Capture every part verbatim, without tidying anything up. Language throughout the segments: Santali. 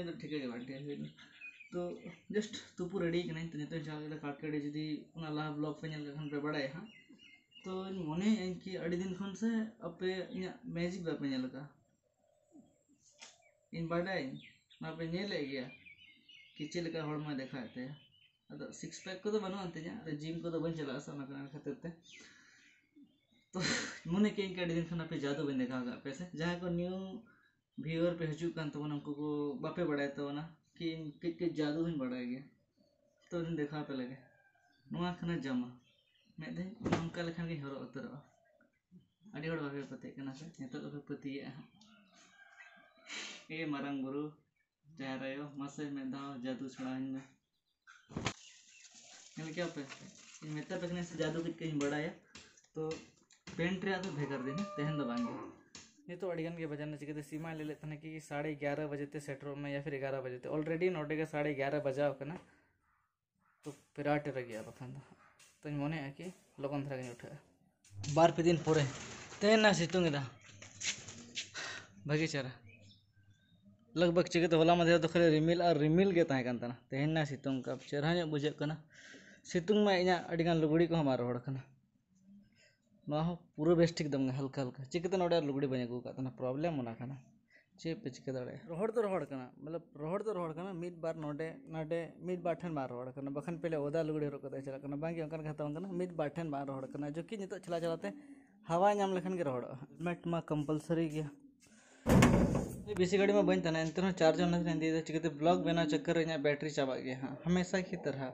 ᱫᱚ ᱴᱷᱤᱠᱟᱹ ᱜᱮ ᱵᱟᱝ ᱴᱷᱤᱠᱟᱹ ᱦᱩᱭ ᱞᱮᱱᱟ᱾ ᱛᱚ just ᱛᱩᱯᱩ ᱨᱮᱰᱤ ᱠᱟᱹᱱᱟᱹᱧ᱾ ᱛᱚ ᱱᱤᱛᱚᱜ ᱤᱧ ᱪᱟᱞᱟᱜ ᱠᱟᱱᱟ ᱠᱟᱞᱠᱟᱰᱤ᱾ ᱡᱩᱫᱤ ᱚᱱᱟ ᱞᱟᱦᱟ ᱵᱞᱚᱜ ᱯᱮ ᱧᱮᱞ ᱠᱟᱜ ᱠᱷᱟᱱ ᱯᱮ ᱵᱟᱲᱟᱭᱟ ᱦᱟᱸᱜ᱾ ᱛᱚᱧ ᱢᱚᱱᱮᱭᱮᱫᱼᱟᱹᱧ ᱠᱤ ᱟᱹᱰᱤ ᱫᱤᱱ ᱠᱷᱚᱱ ᱥᱮ ᱟᱯᱮ ᱤᱧᱟᱹᱜ ᱢᱮᱡᱤᱠ ᱵᱟᱯᱮ ᱧᱮᱞ ᱟᱠᱟᱫᱼᱟ᱾ ᱤᱧ ᱵᱟᱰᱟᱭᱟᱹᱧ, ᱱᱚᱣᱟ ᱯᱮ ᱧᱮᱞᱮᱫ ᱜᱮᱭᱟ ᱠᱤ ᱪᱮᱫ ᱞᱮᱠᱟ ᱦᱚᱲᱢᱚᱭ ᱫᱮᱠᱷᱟᱣᱮᱫ ᱛᱟᱭᱟ᱾ ᱟᱫᱚ ᱥᱤᱠᱥ ᱯᱮᱠ ᱠᱚᱫᱚ ᱵᱟᱹᱱᱩᱜ ᱟᱱ ᱛᱤᱧᱟ, ᱟᱫᱚ ᱡᱤᱢ ᱠᱚᱫᱚ ᱵᱟᱹᱧ ᱪᱟᱞᱟᱜᱼᱟ ᱥᱮ, ᱚᱱᱟ ᱠᱟᱨᱚᱱ ᱠᱷᱟᱹᱛᱤᱨ ᱛᱮ᱾ ᱛᱚ ᱢᱚᱱᱮ ᱠᱮᱫᱟᱹᱧ ᱠᱤ ᱟᱹᱰᱤ ᱫᱤᱱ ᱠᱷᱚᱱ ᱟᱯᱮ ᱡᱟᱫᱩ ᱵᱟᱹᱧ ᱫᱮᱠᱷᱟᱣ ᱟᱠᱟᱫ ᱯᱮᱭᱟ ᱥᱮ᱾ ᱡᱟᱦᱟᱸᱭ ᱠᱚ ᱱᱤᱭᱩ ᱵᱷᱤᱭᱩᱣᱟᱨ ᱯᱮ ᱦᱤᱡᱩᱜ ᱠᱟᱱ ᱛᱟᱵᱚᱱᱟ, ᱩᱱᱠᱩ ᱠᱚ ᱵᱟᱯᱮ ᱵᱟᱲᱟᱭ ᱛᱟᱵᱚᱱᱟ ᱠᱤ ᱤᱧ ᱠᱟᱹᱡ ᱠᱟᱹᱡ ᱡᱟᱫᱩ ᱦᱚᱸᱧ ᱵᱟᱲᱟᱭ ᱜᱮᱭᱟ᱾ ᱛᱚ ᱤᱧ ᱫᱮᱠᱷᱟᱣ ᱟᱯᱮ ᱞᱮᱜᱮ᱾ ᱱᱚᱣᱟ ᱠᱟᱱᱟ ᱡᱟᱢᱟ᱾ ᱢᱮᱫ ᱫᱷᱟᱣ ᱱᱚᱝᱠᱟ ᱞᱮᱠᱷᱟᱱ ᱜᱤᱧ ᱦᱚᱨᱚᱜ ᱩᱛᱟᱹᱨᱚᱜᱼᱟ᱾ ᱟᱹᱰᱤ ᱦᱚᱲ ᱵᱟᱯᱮ ᱯᱟᱹᱛᱭᱟᱹᱜ ᱠᱟᱱᱟ ᱥᱮ, ᱱᱤᱛᱚᱜ ᱫᱚᱯᱮ ᱯᱟᱹᱛᱭᱟᱹᱜᱼᱟ ᱦᱟᱸᱜ᱾ ᱮ ᱢᱟᱨᱟᱝ ᱵᱩᱨᱩ, ᱡᱟᱦᱮᱨ ᱟᱭᱳ, ᱢᱟᱥᱮ ᱢᱤᱫ ᱫᱷᱟᱣ ᱡᱟᱫᱩ ᱪᱷᱟᱲᱟᱣᱟᱹᱧ ᱢᱮ᱾ ᱧᱮᱞ ᱠᱮᱜᱼᱟ ᱯᱮ, ᱤᱧ ᱢᱮᱛᱟ ᱯᱮ ᱠᱟᱹᱱᱟᱹᱧ ᱥᱮ ᱡᱟᱫᱩ ᱠᱟᱹᱡ ᱠᱟᱹᱡ ᱤᱧ ᱵᱟᱲᱟᱭᱟ᱾ ᱛᱚ ᱯᱮᱱᱴ ᱨᱮᱭᱟᱜ ᱫᱚ ᱵᱷᱮᱜᱟᱨ ᱫᱤᱱ, ᱛᱮᱦᱮᱧ ᱫᱚ ᱵᱟᱝ ᱜᱮ᱾ ᱱᱤᱛᱚᱜ ᱟᱹᱰᱤ ᱜᱟᱱ ᱜᱮ ᱵᱟᱡᱟᱣ ᱮᱱᱟ, ᱪᱤᱠᱟᱹᱛᱮ ᱥᱤᱢᱟᱭ ᱞᱟᱹᱭ ᱞᱮᱫ ᱛᱟᱦᱮᱱᱟ ᱠᱤ ᱥᱟᱲᱮ ᱮᱜᱟᱨᱚ ᱵᱟᱡᱮ ᱛᱮ ᱥᱮᱴᱮᱨᱚᱜ ᱢᱮ ᱭᱟ ᱯᱷᱤᱨ ᱮᱜᱟᱨᱚ ᱵᱟᱡᱮ ᱛᱮ᱾ ᱚᱞᱨᱮᱰᱤ ᱱᱚᱰᱮ ᱜᱮ ᱥᱟᱲᱮ ᱮᱜᱟᱨᱚ ᱵᱟᱡᱟᱣ ᱟᱠᱟᱱᱟ᱾ ᱛᱚ ᱯᱮᱨᱟᱴ ᱨᱮᱜᱮ ᱵᱟᱠᱷᱟᱱ ᱫᱚ ᱛᱚᱧ ᱢᱚᱱᱮᱭᱟ ᱠᱤ ᱞᱚᱜᱚᱱ ᱫᱷᱟᱨᱟ ᱜᱤᱧ ᱩᱴᱷᱟᱹᱜᱼᱟ᱾ ᱵᱟᱨ ᱯᱮ ᱫᱤᱱ ᱯᱚᱨᱮ ᱛᱮᱦᱮᱧ ᱱᱟ ᱥᱤᱛᱩᱝ ᱮᱫᱟ ᱵᱷᱟᱹᱜᱤ ᱪᱮᱦᱨᱟ᱾ ᱞᱟᱜᱽ ᱵᱷᱟᱜᱽ ᱪᱤᱠᱟᱹᱛᱮ ᱦᱚᱞᱟ ᱢᱟᱫᱷᱮᱨ ᱫᱚ ᱠᱷᱟᱹᱞᱤ ᱨᱤᱢᱤᱞ ᱟᱨ ᱨᱤᱢᱤᱞ ᱜᱮ ᱛᱟᱦᱮᱸ ᱠᱟᱱ ᱛᱟᱦᱮᱱᱟ, ᱛᱮᱦᱮᱧ ᱱᱟ ᱥᱤᱛᱩᱝ ᱠᱟᱜ ᱪᱮᱦᱨᱟ ᱧᱚᱜ ᱵᱩᱡᱷᱟᱹᱜ ᱠᱟᱱᱟ᱾ ᱥᱤᱛᱩᱝ ᱢᱟ ᱤᱧᱟᱹᱜ ᱟᱹᱰᱤᱜᱟᱱ ᱞᱩᱜᱽᱲᱤ ᱠᱚᱦᱚᱸ ᱵᱟᱝ ᱨᱚᱦᱚᱲ ᱠᱟᱱᱟ᱾ ᱱᱚᱣᱟ ᱦᱚᱸ ᱯᱩᱨᱟᱹ ᱵᱮᱥ ᱴᱷᱤᱠ ᱫᱚ ᱵᱟᱝ, ᱦᱟᱞᱠᱟ ᱦᱟᱞᱠᱟ᱾ ᱪᱤᱠᱟᱹᱛᱮ ᱱᱚᱰᱮ ᱟᱨ ᱞᱩᱜᱽᱲᱤ ᱵᱟᱹᱧ ᱟᱹᱜᱩ ᱟᱠᱟᱫ ᱛᱟᱦᱮᱱᱟ, ᱯᱨᱚᱵᱞᱮᱢ ᱚᱱᱟ ᱠᱟᱱᱟ᱾ ᱪᱮᱫ ᱯᱮ ᱪᱤᱠᱟᱹ ᱫᱟᱲᱮᱭᱟᱜᱼᱟ? ᱨᱚᱦᱚᱲ ᱫᱚ ᱨᱚᱦᱚᱲ ᱠᱟᱱᱟ, ᱢᱚᱛᱞᱚᱵ ᱨᱚᱦᱚᱲ ᱫᱚ ᱨᱚᱦᱚᱲ ᱠᱟᱱᱟ, ᱢᱤᱫ ᱵᱟᱨ ᱱᱚᱰᱮ ᱱᱟᱰᱮ ᱢᱤᱫ ᱵᱟᱨ ᱴᱷᱮᱱ ᱵᱟᱝ ᱨᱚᱦᱚᱲ ᱠᱟᱱᱟ, ᱵᱟᱠᱷᱟᱱ ᱯᱮᱞᱮ ᱚᱫᱟ ᱞᱩᱜᱽᱲᱤ ᱦᱚᱨᱚᱜ ᱠᱟᱛᱮ ᱪᱟᱞᱟᱜ ᱠᱟᱱᱟ, ᱵᱟᱝ ᱜᱮ ᱚᱱᱠᱟᱱ ᱠᱟᱛᱷᱟ ᱵᱟᱝ ᱠᱟᱱᱟ, ᱢᱤᱫ ᱵᱟᱨ ᱴᱷᱮᱱ ᱵᱟᱝ ᱨᱚᱦᱚᱲ ᱠᱟᱱᱟ, ᱡᱚᱠᱤ ᱱᱤᱛᱚᱜ ᱪᱷᱟᱞᱟ ᱪᱷᱟᱞᱟ ᱛᱮ ᱦᱟᱣᱟ ᱧᱟᱢ ᱞᱮᱠᱷᱟᱱ ᱜᱮ ᱨᱚᱦᱚᱲᱚᱜᱼᱟ᱾ ᱦᱮᱞᱢᱮᱴ ᱢᱟ ᱠᱚᱢᱯᱟᱞᱥᱟᱨᱤ ᱜᱮᱭᱟ᱾ ᱵᱮᱥᱤ ᱜᱷᱟᱹᱲᱤᱡ ᱢᱟ ᱵᱟᱹᱧ ᱛᱟᱦᱮᱱᱟ, ᱮᱱᱛᱮ ᱨᱮᱦᱚᱸ ᱪᱟᱨᱡᱽ ᱚᱱᱟ ᱛᱮᱧ ᱤᱫᱤᱭᱮᱫᱟ, ᱪᱤᱠᱟᱹᱛᱮ ᱵᱞᱚᱜ ᱵᱮᱱᱟᱣ ᱪᱚᱠᱠᱚᱨ ᱨᱮ ᱤᱧᱟᱹᱜ ᱵᱮᱴᱨᱤ ᱪᱟᱵᱟᱜ ᱜᱮᱭᱟ ᱦᱟᱸᱜ, ᱦᱟᱢᱮᱥᱟ ᱠᱤ ᱛᱟᱨᱦᱟ᱾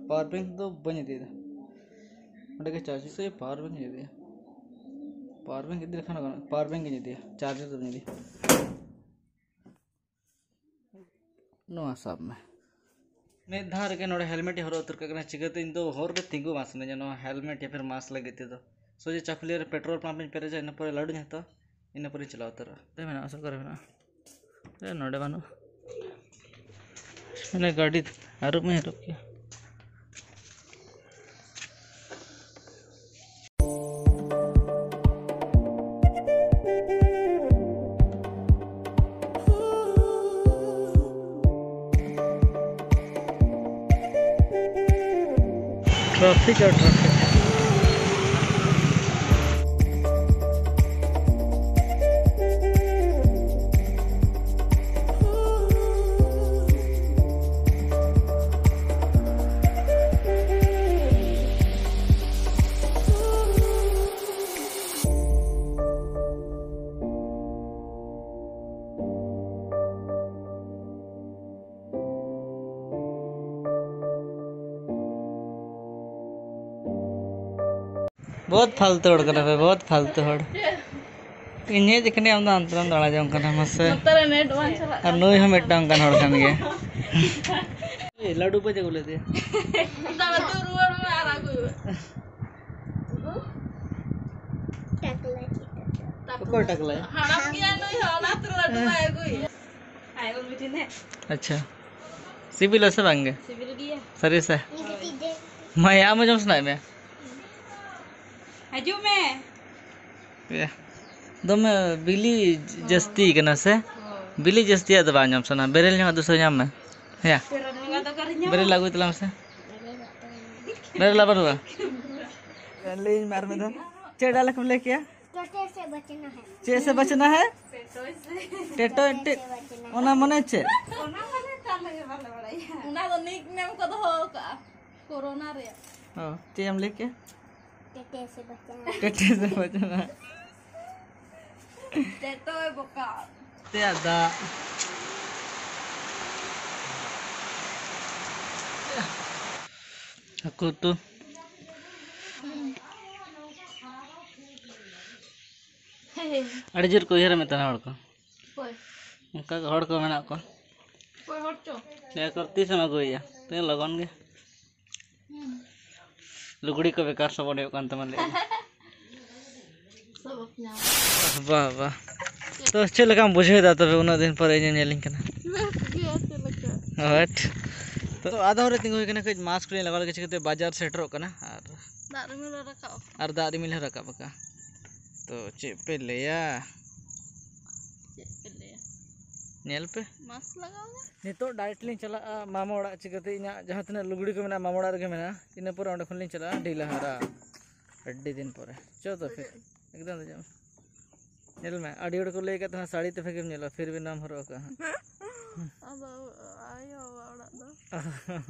ᱯᱟᱣᱟᱨ ᱵᱮᱝᱠ ᱫᱚ ᱵᱟᱹᱧ ᱤᱫᱤᱭᱮᱫᱟ, ᱚᱸᱰᱮ ᱜᱮ ᱪᱟᱨᱡᱽ ᱥᱮ ᱯᱟᱣᱟᱨ ᱵᱮᱝᱠ ᱤᱧ ᱤᱫᱤᱭᱟ᱾ ᱯᱟᱣᱟᱨ ᱵᱮᱝᱠ ᱤᱫᱤ ᱞᱮᱠᱷᱟᱱ ᱦᱚᱸ ᱜᱟᱱᱚᱜᱼᱟ, ᱯᱟᱣᱟᱨ ᱵᱮᱝᱠ ᱤᱧ ᱤᱫᱤᱭᱟ, ᱪᱟᱨᱡᱟᱨ ᱫᱚ ᱵᱟᱹᱧ ᱤᱫᱤᱭᱟ᱾ ᱱᱚᱣᱟ ᱥᱟᱵ ᱢᱮ᱾ ᱢᱤᱫ ᱫᱷᱟᱣ ᱨᱮᱜᱮ ᱱᱚᱰᱮ ᱦᱮᱞᱢᱮᱴ ᱤᱧ ᱦᱚᱨᱚᱜ ᱩᱛᱟᱹᱨ ᱠᱟᱜ ᱠᱟᱱᱟ, ᱪᱤᱠᱟᱹᱛᱮ ᱤᱧ ᱫᱚ ᱦᱚᱨ ᱨᱮ ᱛᱤᱸᱜᱩ ᱵᱟᱝ ᱥᱟᱱᱟᱧᱟ ᱱᱚᱣᱟ ᱦᱮᱞᱢᱮᱴ ᱭᱟ ᱯᱷᱤᱨ ᱢᱟᱥᱠ ᱞᱟᱹᱜᱤᱫ ᱛᱮᱫᱚ᱾ ᱥᱚᱡᱷᱮ ᱪᱟᱠᱩᱞᱤᱭᱟᱹ ᱨᱮ ᱯᱮᱴᱨᱳᱞ ᱯᱟᱢᱯ ᱤᱧ ᱯᱮᱨᱮᱡᱟ, ᱤᱱᱟᱹ ᱯᱚᱨᱮ ᱞᱟᱹᱰᱩᱧ ᱦᱟᱛᱟᱣᱟ, ᱤᱱᱟᱹ ᱯᱚᱨᱮᱧ ᱪᱟᱞᱟᱣ ᱩᱛᱟᱹᱨᱚᱜᱼᱟ᱾ ᱚᱠᱟᱨᱮ ᱢᱮᱱᱟᱜᱼᱟ? ᱥᱚᱨᱠᱟᱨ ᱨᱮ ᱢᱮᱱᱟᱜᱼᱟ᱾ ᱮ, ᱱᱚᱰᱮ ᱵᱟᱹᱱᱩᱜᱼᱟ᱾ ᱢᱟᱱᱮ ᱜᱟᱹᱰᱤ ᱟᱹᱨᱩᱵ ᱢᱟ ᱟᱹᱨᱩᱵ ᱜᱮᱭᱟ᱾ Traffic और traffic। बहुत फालतू ᱦᱚᱲ ᱠᱟᱱᱟ ᱯᱮ, बहुत फालतू ᱦᱚᱲ। ᱤᱧ ᱦᱮᱡ ᱠᱟᱹᱱᱟᱹᱧ, ᱟᱢ ᱫᱚ ᱦᱟᱱᱛᱮ ᱨᱮᱢ ᱫᱟᱬᱟ ᱡᱚᱝ ᱠᱟᱱᱟ, ᱢᱟᱥᱮ। ᱱᱚᱛᱮ ᱨᱮ ᱱᱮᱴ ᱵᱟᱝ ᱪᱟᱞᱟᱜ ᱟᱨ ᱠᱟᱱᱟ। ᱱᱩᱭ ᱦᱚᱸ ᱢᱤᱫᱴᱟᱝ ᱚᱱᱠᱟᱱ ᱦᱚᱲ ᱠᱟᱱ ᱜᱮᱭᱟ। ᱮ, ᱞᱟᱹᱰᱩ ᱯᱮ ᱟᱹᱜᱩ ᱞᱮᱫᱮᱭᱟ? ᱫᱟᱫᱟ, ᱛᱩ ᱨᱩᱣᱟᱹᱲ ᱢᱮ ᱟᱨ ᱟᱹᱜᱩᱭ ᱢᱮ। ᱴᱟᱠᱞᱟ ᱪᱮᱫ? ᱚᱠᱚᱭ ᱴᱟᱠᱞᱟᱭ? ᱦᱟᱲᱟᱢ ᱜᱮᱭᱟ ᱱᱩᱭ ᱦᱚᱸ, ᱚᱱᱟ ᱛᱮ ᱞᱟᱹᱰᱩ ᱵᱟᱭ ᱟᱹᱜᱩᱭᱟ। ᱟᱭ ᱩᱨᱢᱤ ᱴᱷᱮᱱ ᱦᱮᱡ᱾ ᱟᱪᱪᱷᱟ, ᱥᱤᱵᱤᱞᱟ ᱥᱮ ᱵᱟᱝ ᱜᱮ? ᱥᱤᱵᱤᱞ ᱜᱮᱭᱟ᱾ ᱥᱟᱹᱨᱤ ᱥᱮ? ᱦᱳᱭ᱾ ᱢᱟᱭᱟ ᱟᱢ ᱦᱚᱸ ᱡᱚᱢ ᱥᱟᱱᱟᱭᱮᱫ ᱢᱮᱭᱟ? ᱦᱤᱡᱩᱜ ᱢᱮ᱾ ᱮᱭᱟ, ᱫᱚᱢᱮ ᱵᱤᱞᱤ ᱡᱟᱹᱥᱛᱤ ᱠᱟᱱᱟ ᱥᱮ? ᱦᱳᱭ᱾ ᱵᱤᱞᱤ ᱡᱟᱹᱥᱛᱤᱭᱟᱜ ᱫᱚ ᱵᱟᱝ ᱡᱚᱢ ᱥᱟᱱᱟ, ᱵᱮᱨᱮᱞ ᱧᱚᱜᱟᱜ ᱫᱚ ᱥᱮ ᱧᱟᱢ ᱢᱮ᱾ ᱦᱮᱸᱭᱟ? ᱵᱮᱨᱮᱞ ᱧᱚᱜᱟᱜ ᱫᱚ ᱚᱠᱟᱨᱮ ᱧᱟᱢᱟ? ᱵᱮᱨᱮᱞ ᱟᱹᱜᱩᱭ ᱛᱟᱞᱟᱝ ᱢᱮᱥᱮ᱾ ᱵᱮᱨᱮᱞ ᱟᱜ ᱵᱟᱹᱱᱩᱜᱼᱟ? ᱞᱟᱹᱭᱟᱹᱧ ᱢᱮ ᱟᱨ ᱢᱤᱫ ᱫᱷᱟᱣ᱾ ᱪᱮᱫ dialogue ᱮᱢ ᱞᱟᱹᱭ ᱠᱮᱭᱟ? ᱴᱮᱴᱮ ᱥᱮ ᱵᱟᱪᱱᱟ ᱦᱮ᱾ ᱪᱮᱫ ᱥᱮ ᱵᱟᱪᱱᱟ ᱦᱮ? ᱴᱮᱴᱚ ᱴᱮ-, ᱚᱱᱟ ᱢᱟᱱᱮ ᱪᱮᱫ? ᱚᱱᱟ ᱢᱟᱱᱮ ᱛᱟᱦᱞᱮ ᱜᱮ ᱵᱟᱞᱮ ᱵᱟᱲᱟᱭᱟ᱾ ᱚᱱᱟ ᱫᱚ nickname ᱠᱚ ᱫᱚᱦᱚ ᱟᱠᱟᱜᱼᱟ ᱠᱳᱨᱳᱱᱟ ᱨᱮᱭᱟᱜ᱾ ᱚ, ᱪᱮᱫ ᱮᱢ ᱞᱟᱹᱭ ᱠᱮᱫ? ᱴᱮᱴᱮ ᱥᱮ ᱵᱟᱪᱱᱟ᱾ ᱴᱮᱴᱮ ᱥᱮ ᱵᱟᱪᱱᱟ᱾ ᱴᱮᱴᱚᱭ ᱵᱚᱠᱟ᱾ ᱛᱮᱭᱟᱜ ᱫᱟᱜ᱾ ᱦᱟᱹᱠᱩ ᱩᱛᱩ᱾ ᱟᱹᱰᱤ ᱡᱳᱨ ᱠᱚ ᱩᱭᱦᱟᱹᱨ ᱢᱮ ᱛᱟᱦᱮᱱᱟ ᱦᱚᱲ ᱠᱚ᱾ ᱚᱠᱚᱭ? ᱚᱱᱠᱟ ᱜᱮ ᱦᱚᱲ ᱠᱚ ᱢᱮᱱᱟᱜ ᱠᱚᱣᱟ᱾ ᱚᱠᱚᱭ ᱦᱚᱲ ᱪᱚ? ᱞᱟᱹᱭᱟ ᱠᱚ, "ᱛᱤᱥ ᱮᱢ ᱟᱹᱜᱩᱭᱮᱭᱟ?" ᱛᱤᱱᱟᱹᱜ ᱞᱚᱜᱚᱱ ᱜᱮ᱾ ᱦᱩᱸ᱾ ᱞᱩᱜᱽᱲᱤ ᱠᱚ ᱵᱮᱠᱟᱨ ᱥᱚᱵᱚᱫ ᱦᱩᱭᱩᱜ ᱠᱟᱱ ᱛᱟᱢᱟ, ᱞᱟᱹᱭ ᱢᱮ᱾ ᱥᱚᱵᱚᱫ ᱧᱟᱢ᱾ ᱵᱟᱦ, ᱵᱟᱦ᱾ ᱛᱚ, ᱪᱮᱫ ᱞᱮᱠᱟᱢ ᱵᱩᱡᱷᱟᱹᱣ ᱮᱫᱟ ᱛᱚᱵᱮ, ᱩᱱᱟᱹᱜ ᱫᱤᱱ ᱯᱚᱨᱮ ᱤᱧᱮᱢ ᱧᱮᱞᱤᱧ ᱠᱟᱱᱟ? ᱵᱮᱥ ᱜᱮ, ᱪᱮᱫ ᱞᱮᱠᱟ? ᱦᱳᱭ᱾ ᱛᱚ, ᱟᱫᱚ ᱨᱮ ᱛᱤᱸᱜᱩ ᱦᱩᱭ ᱠᱟᱱᱟ, ᱠᱟᱹᱡ mask ᱠᱚᱞᱤᱧ ᱞᱟᱜᱟᱣ ᱞᱮᱜᱮ, ᱪᱤᱠᱟᱹᱛᱮ ᱵᱟᱡᱟᱨ ᱥᱮᱴᱮᱨᱚᱜ ᱠᱟᱱᱟ᱾ ᱟᱨ ᱫᱟᱜ ᱨᱤᱢᱤᱞ ᱮ ᱨᱟᱠᱟᱵ ᱟᱠᱟᱫ᱾ ᱟᱨ ᱫᱟᱜ ᱨᱤᱢᱤᱞ ᱦᱚᱸ ᱨᱟᱠᱟᱵ ᱟᱠᱟᱫ᱾ ᱛᱚ, ᱪᱮᱫ ᱯᱮ ᱞᱟᱹᱭᱟ? ᱪᱮᱫ ᱯᱮ ᱞᱟᱹᱭᱟ? ᱧᱮᱞ ᱯᱮ᱾ ᱢᱟᱥᱠ ᱞᱟᱜᱟᱣ ᱢᱮ᱾ ᱱᱤᱛᱚᱜ direct ᱞᱤᱧ ᱪᱟᱞᱟᱜᱼᱟ ᱢᱟᱢᱟ ᱚᱲᱟᱜ, ᱪᱤᱠᱟᱹᱛᱮ ᱤᱧᱟᱜ ᱡᱟᱦᱟᱸ ᱛᱤᱱᱟᱹᱜ ᱞᱩᱜᱽᱲᱤ ᱠᱚ ᱢᱮᱱᱟᱜᱼᱟ ᱢᱟᱢᱟ ᱚᱲᱟᱜ ᱨᱮᱜᱮ ᱢᱮᱱᱟᱜᱼᱟ᱾ ᱤᱱᱟᱹ ᱯᱚᱨᱮ ᱚᱸᱰᱮ ᱠᱷᱚᱱ ᱞᱤᱧ ᱪᱟᱞᱟᱜᱼᱟ ᱰᱤᱞᱟᱦᱟᱨᱟ, ᱟᱹᱰᱤ ᱫᱤᱱ ᱯᱚᱨᱮ᱾ ᱪᱚ ᱛᱚ ᱯᱷᱤᱨ, ᱮᱠᱫᱚᱢ ᱫᱮᱡᱚᱜ ᱢᱮ᱾ ᱧᱮᱞ ᱢᱮ, ᱟᱹᱰᱤ ᱦᱚᱲ ᱠᱚ ᱞᱟᱹᱭ ᱟᱠᱟᱫ ᱛᱟᱦᱮᱱᱟ ᱥᱟᱹᱲᱤ ᱛᱮ ᱵᱷᱟᱜᱮᱢ ᱧᱮᱞᱚᱜᱼᱟ, ᱯᱷᱤᱨ ᱵᱷᱤ ᱱᱟᱢ ᱦᱚᱨᱚᱜ ᱟᱠᱟᱫᱼᱟ ᱦᱟᱸᱜ᱾ ᱟᱫᱚ ᱟᱭᱳ ᱵᱟᱵᱟ ᱚᱲᱟᱜ ᱫᱚ᱾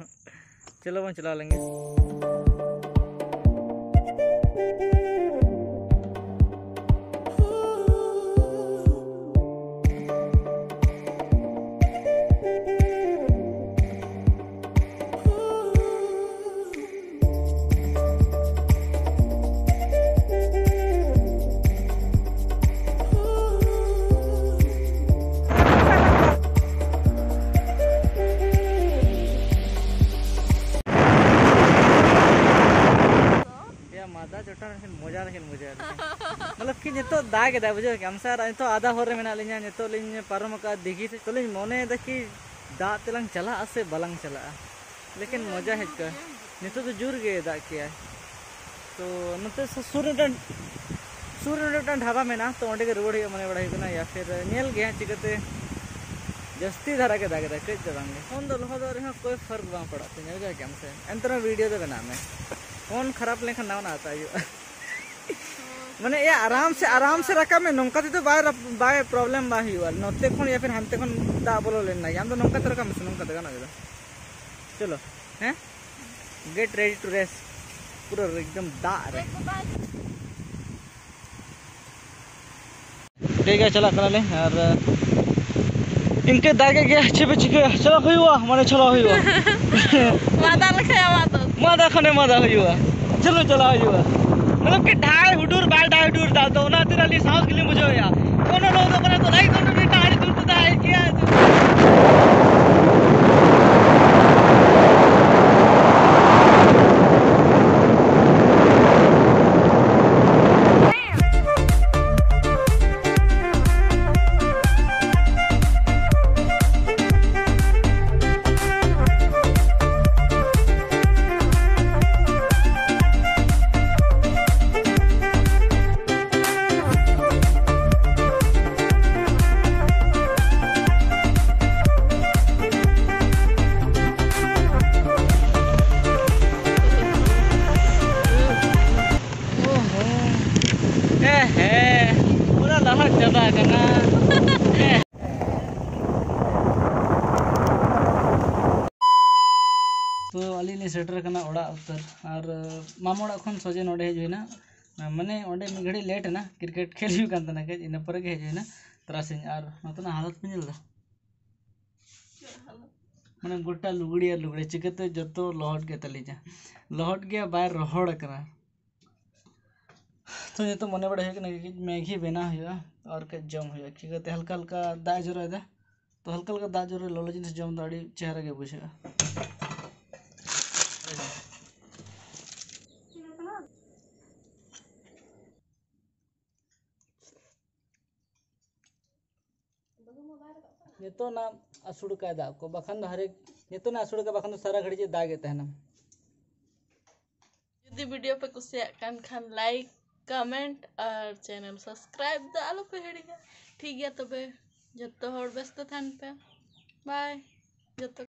ᱪᱚᱞᱚ ᱵᱚᱱ ᱪᱟᱞᱟᱣ ᱞᱮᱱ ᱜᱮ᱾ ᱭᱟ ᱢᱟᱫᱟ ᱪᱚᱴᱟ ᱞᱮᱠᱷᱟᱱ ᱢᱚᱡᱟ ᱞᱮᱠᱷᱟᱱ ᱢᱚᱡᱟ ᱞᱮᱠᱷᱟᱱ᱾ ᱢᱚᱛᱞᱚᱵ ᱠᱤ ᱱᱤᱛᱚᱜ ᱫᱟᱜ ᱮᱫᱟᱭ, ᱵᱩᱡᱷᱟᱹᱣ ᱠᱮᱜᱼᱟᱢ ᱥᱮ? ᱟᱨ ᱱᱤᱛᱚᱜ ᱟᱫᱷᱟ ᱦᱚᱨ ᱨᱮ ᱢᱮᱱᱟᱜ ᱞᱤᱧᱟ᱾ ᱱᱤᱛᱚᱜ ᱞᱤᱧ ᱯᱟᱨᱚᱢ ᱟᱠᱟᱫᱼᱟ ᱫᱤᱜᱷᱤ ᱥᱮᱫ᱾ ᱛᱚ ᱞᱤᱧ ᱢᱚᱱᱮᱭᱮᱫᱟ ᱠᱤ ᱫᱟᱜ ᱛᱮᱞᱟᱝ ᱪᱟᱞᱟᱜᱼᱟ ᱥᱮ ᱵᱟᱞᱟᱝ ᱪᱟᱞᱟᱜᱼᱟ, ᱞᱮᱠᱤᱱ ᱢᱚᱡᱟ ᱦᱮᱡ ᱠᱚᱜᱼᱟ᱾ ᱱᱤᱛᱚᱜ ᱫᱚ ᱡᱳᱨ ᱜᱮ ᱫᱟᱜ ᱠᱮᱜᱼᱟᱭ᱾ ᱛᱚ ᱱᱚᱛᱮ ᱥᱩ-, ᱥᱩᱨ ᱨᱮ ᱢᱤᱫᱴᱟᱝ, ᱥᱩᱨ ᱨᱮ ᱢᱤᱫᱴᱟᱝ ᱰᱷᱟᱵᱟ ᱢᱮᱱᱟᱜᱼᱟ, ᱛᱚ ᱚᱸᱰᱮ ᱜᱮ ᱨᱩᱣᱟᱹᱲ ᱦᱩᱭᱩᱜᱼᱟ ᱢᱚᱱᱮ ᱵᱟᱲᱟ ᱦᱩᱭᱩᱜ ᱠᱟᱱᱟ, ᱭᱟ ᱯᱷᱤᱨ ᱧᱮᱞ ᱜᱮ ᱦᱟᱸᱜ ᱪᱤᱠᱟᱹᱛᱮ᱾ ᱡᱟᱹᱥᱛᱤ ᱫᱷᱟᱨᱟ ᱜᱮ ᱫᱟᱜ ᱮᱫᱟᱭ, ᱠᱟᱹᱡ ᱫᱚ ᱵᱟᱝ ᱜᱮ᱾ ᱯᱷᱳᱱ ᱫᱚ ᱞᱚᱦᱚᱫᱚᱜ ᱨᱮᱦᱚᱸ ᱠᱳᱭ ᱯᱷᱟᱨᱠ ᱵᱟᱝ ᱯᱟᱲᱟᱜ ᱛᱤᱧᱟᱹ, ᱵᱩᱡᱷᱟᱹᱣ ᱠᱮᱜᱼᱟᱢ ᱥᱮ? ᱮᱱᱛᱮ ᱨᱮᱦᱚᱸ ᱵᱷᱤᱰᱤᱭᱳ ᱫᱚ ᱵᱮᱱᱟᱣ ᱢᱮ᱾ ᱯᱷᱳᱱ ᱠᱷᱟᱨᱟᱯ ᱞᱮᱱᱠᱷᱟᱱ ᱱᱟᱣᱟ ᱱᱟᱣᱟ ᱦᱟᱛᱟᱣ ᱦᱩᱭᱩᱜᱼᱟ᱾ ᱢᱟᱱᱮ ᱮᱭᱟ ᱟᱨᱟᱢ ᱥᱮ, ᱟᱨᱟᱢ ᱥᱮ ᱨᱟᱠᱟᱵ ᱢᱮ, ᱱᱚᱝᱠᱟ ᱛᱮᱫᱚ ᱵᱟᱭ ᱨᱟᱯ-, ᱵᱟᱭ ᱯᱨᱚᱵᱞᱮᱢ ᱵᱟᱝ ᱦᱩᱭᱩᱜᱼᱟ᱾ ᱱᱚᱛᱮ ᱠᱷᱚᱱ ᱭᱟ ᱯᱷᱤᱨ ᱦᱟᱱᱛᱮ ᱠᱷᱚᱱ ᱫᱟᱜ ᱵᱚᱞᱚ ᱞᱮᱱ ᱜᱮ᱾ ᱟᱢ ᱫᱚ ᱱᱚᱝᱠᱟ ᱛᱮ ᱨᱟᱠᱟᱵ ᱢᱮᱥᱮ, ᱱᱚᱝᱠᱟ ᱛᱮ ᱜᱟᱱᱚᱜ ᱜᱮᱫᱚ᱾ ᱪᱚᱞᱚ, ᱦᱮᱸ, get ready to race, ᱯᱩᱨᱟᱹ ᱮᱠᱫᱚᱢ ᱫᱟᱜ ᱨᱮ᱾ ᱴᱷᱤᱠ ᱜᱮᱭᱟ, ᱪᱟᱞᱟᱜ ᱠᱟᱱᱟᱞᱮ᱾ ᱟᱨ ᱤᱱᱠᱟᱹ ᱫᱟᱜᱮ ᱜᱮᱭᱟ, ᱪᱮᱫ ᱯᱮ ᱪᱤᱠᱟᱹᱭᱟ? ᱪᱟᱞᱟᱜ ᱦᱩᱭᱩᱜᱼᱟ, ᱢᱟᱱᱮ ᱪᱟᱞᱟᱜ ᱦᱩᱭᱩᱜᱼᱟ᱾ ᱢᱟᱫᱟ ᱞᱮᱠᱷᱟᱡ ᱟᱢᱟᱜ ᱫᱚ᱾ ᱢᱟᱫᱟ ᱠᱷᱟᱱᱮ ᱢᱟᱫᱟ ᱦᱩᱭᱩᱜᱼᱟ᱾ ᱪᱚᱞᱚ ᱪᱟᱞᱟᱜ ᱦᱩᱭᱩᱜᱼᱟ᱾ ᱢᱚᱛᱞᱚᱵ ᱠᱤ ᱰᱷᱟᱭ ᱦᱩᱰᱩᱨ ᱵᱟᱭ ᱰᱷᱟᱭ ᱦᱩᱰᱩᱨ ᱫᱟ, ᱛᱚ ᱚᱱᱟ ᱠᱷᱟᱹᱛᱤᱨ ᱟᱹᱞᱤᱧ ᱥᱟᱦᱚᱥ ᱜᱮᱞᱤᱧ ᱵᱩᱡᱷᱟᱹᱣᱮᱫᱼᱟ᱾ ᱠᱳᱱᱳ ᱞᱚ ᱫᱚ ᱠᱟᱱᱟ, ᱛᱚ ᱞᱟᱭᱤᱴ ᱫᱚ ᱢᱤᱫᱴᱟᱝ ᱟᱹᱰᱤ ᱡᱳᱨ ᱛᱮ ᱫᱟᱜ ᱦᱮᱡ ᱠᱮᱜᱼᱟ᱾ ᱟᱢᱟᱜ ᱪᱟᱵᱟ ᱟᱠᱟᱱᱟ᱾ ᱛᱚ ᱟᱹᱞᱤᱧ ᱞᱤᱧ ᱥᱮᱴᱮᱨ ᱟᱠᱟᱱᱟ ᱚᱲᱟᱜ ᱩᱛᱟᱹᱨ᱾ ᱟᱨ ᱢᱟᱢᱟ ᱚᱲᱟᱜ ᱠᱷᱚᱱ ᱥᱚᱡᱷᱮ ᱱᱚᱰᱮ ᱦᱮᱡ ᱦᱩᱭᱱᱟ᱾ ᱢᱟᱱᱮ ᱚᱸᱰᱮ ᱢᱤᱫ ᱜᱷᱟᱹᱲᱤᱡ ᱞᱮᱴ ᱮᱱᱟ, ᱠᱨᱤᱠᱮᱴ ᱠᱷᱮᱞ ᱦᱩᱭᱩᱜ ᱠᱟᱱ ᱛᱟᱦᱮᱱᱟ ᱠᱟᱹᱡ, ᱤᱱᱟᱹ ᱯᱚᱨᱮ ᱜᱮ ᱦᱮᱡ ᱦᱩᱭᱱᱟ ᱛᱟᱨᱟᱥᱤᱧ᱾ ᱟᱨ ᱱᱚᱛᱮᱱᱟᱜ ᱦᱟᱞᱚᱛ ᱯᱮ ᱧᱮᱞ ᱮᱫᱟ? ᱢᱟᱱᱮ ᱜᱚᱴᱟ ᱞᱩᱜᱽᱲᱤ ᱟᱨ ᱞᱩᱜᱽᱲᱤ, ᱪᱤᱠᱟᱹᱛᱮ ᱡᱚᱛᱚ ᱞᱚᱦᱚᱫ ᱜᱮ ᱛᱟᱹᱞᱤᱧᱟ, ᱞᱚᱦᱚᱫ ᱜᱮ ᱵᱟᱭ ᱨᱚᱦᱚᱲ ᱟᱠᱟᱱᱟ᱾ ᱛᱚ ᱱᱤᱛᱚᱜ ᱢᱚᱱᱮ ᱵᱟᱲᱟ ᱦᱩᱭᱩᱜ ᱠᱟᱱᱟ ᱠᱤ ᱢᱮᱜᱤ ᱵᱮᱱᱟᱣ ᱦᱩᱭᱩᱜᱼᱟ ᱟᱨ ᱠᱟᱹᱡ ᱡᱚᱢ ᱦᱩᱭᱩᱜᱼᱟ, ᱪᱤᱠᱟᱹᱛᱮ ᱦᱟᱞᱠᱟ ᱦᱟᱞᱠᱟ ᱫᱟᱜ ᱮ ᱡᱚᱨᱚᱭᱮᱫᱟ᱾ ᱛᱚ ᱦᱟᱞᱠᱟ ᱦᱟᱞᱠᱟ ᱫᱟᱜ ᱡᱚᱨᱚ ᱞᱚᱞᱚ ᱡᱤᱱᱤᱥ ᱡᱚᱢ ᱫᱚ ᱟᱹᱰᱤ ᱪᱮᱦᱨᱟ ᱜᱮ ᱵᱩᱡᱷᱟᱹᱜᱼᱟ᱾ ᱱᱤᱛᱚᱜ ᱱᱟ ᱟᱹᱥᱩᱲ ᱠᱟᱭ ᱫᱟᱜ ᱠᱚ, ᱵᱟᱠᱷᱟᱱ ᱫᱚ ᱦᱟᱨᱮᱠ, ᱱᱤᱛᱚᱜ ᱱᱟ ᱟᱹᱥᱩᱲ ᱠᱟᱭ, ᱵᱟᱠᱷᱟᱱ ᱫᱚ ᱥᱟᱨᱟ ᱜᱷᱟᱹᱲᱤᱡ ᱮ ᱫᱟᱜ ᱮᱫ ᱛᱟᱦᱮᱱᱟ᱾ ᱡᱩᱫᱤ ᱵᱷᱤᱰᱤᱭᱳ ᱯᱮ ᱠᱩᱥᱤᱭᱟᱜ ᱠᱟᱱ ᱠᱷᱟᱱ ᱞᱟᱭᱤᱠ, ᱠᱚᱢᱮᱱᱴ ᱟᱨ ᱪᱮᱱᱮᱞ ᱥᱟᱵᱥᱠᱨᱟᱭᱤᱵ ᱫᱚ ᱟᱞᱚ ᱯᱮ ᱦᱤᱲᱤᱧᱟ᱾ ᱴᱷᱤᱠ ᱜᱮᱭᱟ, ᱛᱚᱵᱮ ᱡᱚᱛᱚ ᱦᱚᱲ ᱵᱮᱥ ᱛᱮ ᱛᱟᱦᱮᱱ ᱯᱮ᱾ ᱵᱟᱭ᱾ ᱡᱚᱛᱚ